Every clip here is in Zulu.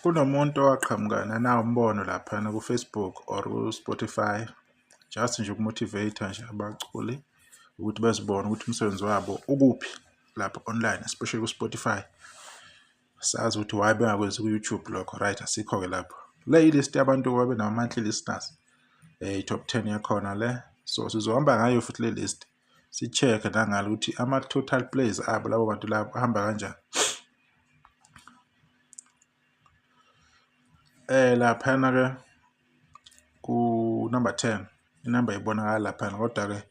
Kunomuntu owaqhamuka nanawu umbono laphana ku-Facebook or ku-Spotify, just nje uku-motivate-a nje abaculi ukuthi bezibone ukuthi umsebenzi wabo ukuphi lapha online, especially ku-Spotify. Sazi ukuthi why bengakwenzi ku-YouTube lokho, right? Asikho-ke lapho. Le i-list yabantu ababe nama-monthly listeners, i-top 10 yakhona le. So sizohamba ngayo futhi le list, si-check-e nangalo ukuthi ama-total plays abo labo bantu labo ahamba kanjani. Laphana-ke ku-number 10, inamba ibonakala laphana kodwa-ke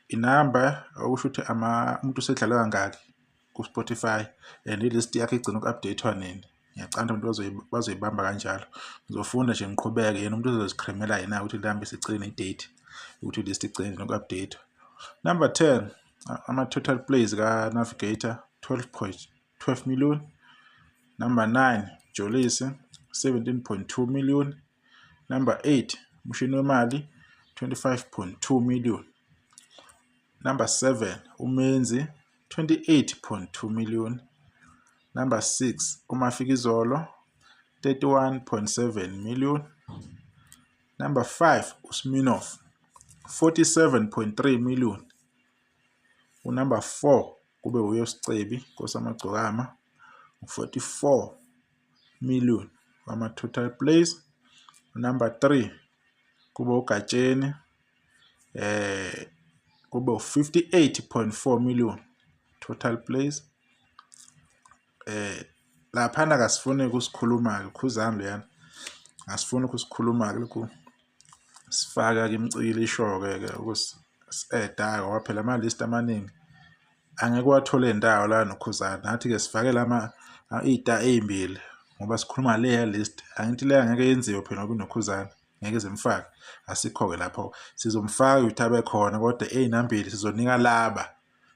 inamba okusho ukuthi umuntu usedlale kangaki ku-Spotify and i-list yakhe igcina uku-update-wa nini. Ngiyacabanga ukuthi abantu bazoyibamba kanjalo. Ngizofunda nje ngiqhubeke, yena umuntu uzozikhrimela yena ukuthi mhlambe sigcine ne-date ukuthi i-list igcine noku-update-wa. Number 10, ama-total plays ka-Navigator 12.12 million. Number 9, Jolisi 17.2 million. Number 8, Mshini Wemali 25.2 million. Number 7, Umenzi 28.2 million. Number 6, Umafikizolo 31.7 million. Number 5, uSminoff 47.3 million. Unumber 4 kube uYosicebi Nkosi 44 million wama-total plays. Number 3 kube uGatsheni kube u-58.4 million total plays. Laphana kasifuni ukusikhuluma-ke Khuzani leyana, asifuni ukusikhuluma-ke lokhu sifaka-ke imicikilisho-ke ke ukusi-add-a ngoba phela ama-list amaningi angeke uwathole ndawo la noKhuzani. Nathi-ke sifake lama iy'ta ey'mbili ngoba sikhuluma leya list, angithi le angeke yenziwe phela ngoba inoKhuzani, ngeke ize imfake. Asikho-ke lapho, sizomfaka ukuthi abe khona kodwa ey'nambili sizonika laba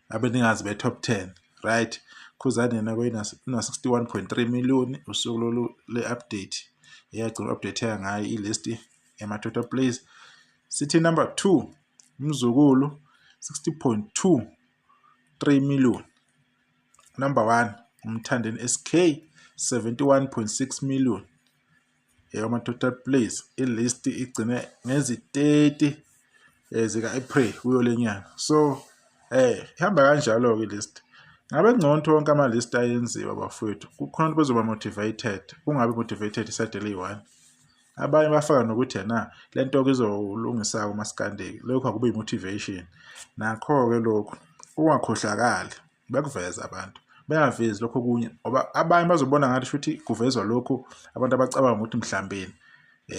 abeningazi be-top 10, right? Khuzani yena una-61.3 million usuku lolu le-update eyagcina u-update ngayo i-list yama-total plays. Sithi number 2, Mzukulu 60.23 million. Number 1, Umthandeni SK 71.6 million yama-total plays. I-list igcine ngezi-30 zika-April kuyo le nyanga. So ihamba kanjalo-ke i-list. Ngabe kungcono ukuthi wonke ama-list ayenziwa bafowethu, kukhona abantu bezoba motivated, kungabi motivated isayidi eliyi-one. Abanye bafaka nokuthi ena le nto-ke izolungisa-ke umaskandi, lokhu akube i-motivation. Nakho-ke lokhu ungakhohlakali, bekuveza abantu bengavezi lokhu okunye ngoba abanye bazobona ngathi shuthi kuvezwa lokhu abantu abacabanga ukuthi mhlambeni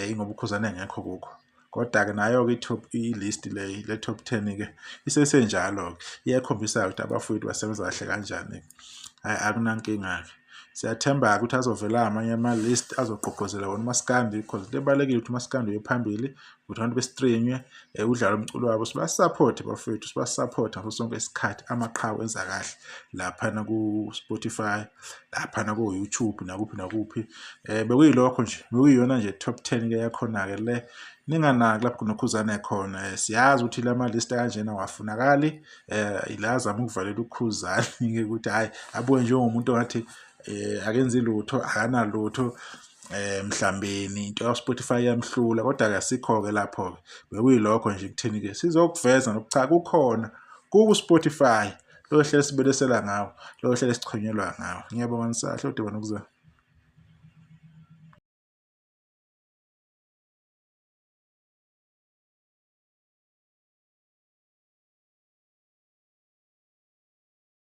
ingoba uKhuzani engekho kukho. Kodwa-ke nayo-ke i-top i-list le le top 10-ke isesenjalo-ke, iyakhombisa ukuthi abafowethu basebenza kahle kanjani. Hhayi akunankinga-ke. Siyathemba-ke ukuthi azovela amanye ama-list azogqugquzela wona umaskandi because into ebalulekile ukuthi umaskandi uye phambili, ukuthi abantu be-stream-e udlale umculo wabo, siba-support bafowethu, siba-support ngaso sonke isikhathi. Amaqhawe enza kahle laphana ku-Spotify, laphana ko-YouTube nakuphi nakuphi. Bekuyilokho nje, bekuyiyona nje top 10-ke yakhona-ke le. Ninganaki lapho kunoKhuzani khona, siyazi ukuthi lama list akanjena awafunakali, ila azama ukuvalela uKhuzani-ke ukuthi hhayi abuke njengomuntu ongathi akenzi lutho, akanalutho, mhlambeni into ka-Spotify iyamhlula kodwa-ke asikho-ke lapho-ke. Bekuyilokho nje kutheni-ke sizokuveza nokuthi cha kukhona ku-Spotify lo hlelo esibelesela ngawo, lo hlelo esichonyelwa ngawo. Ngiyabonga nisahle udibana okuzayo.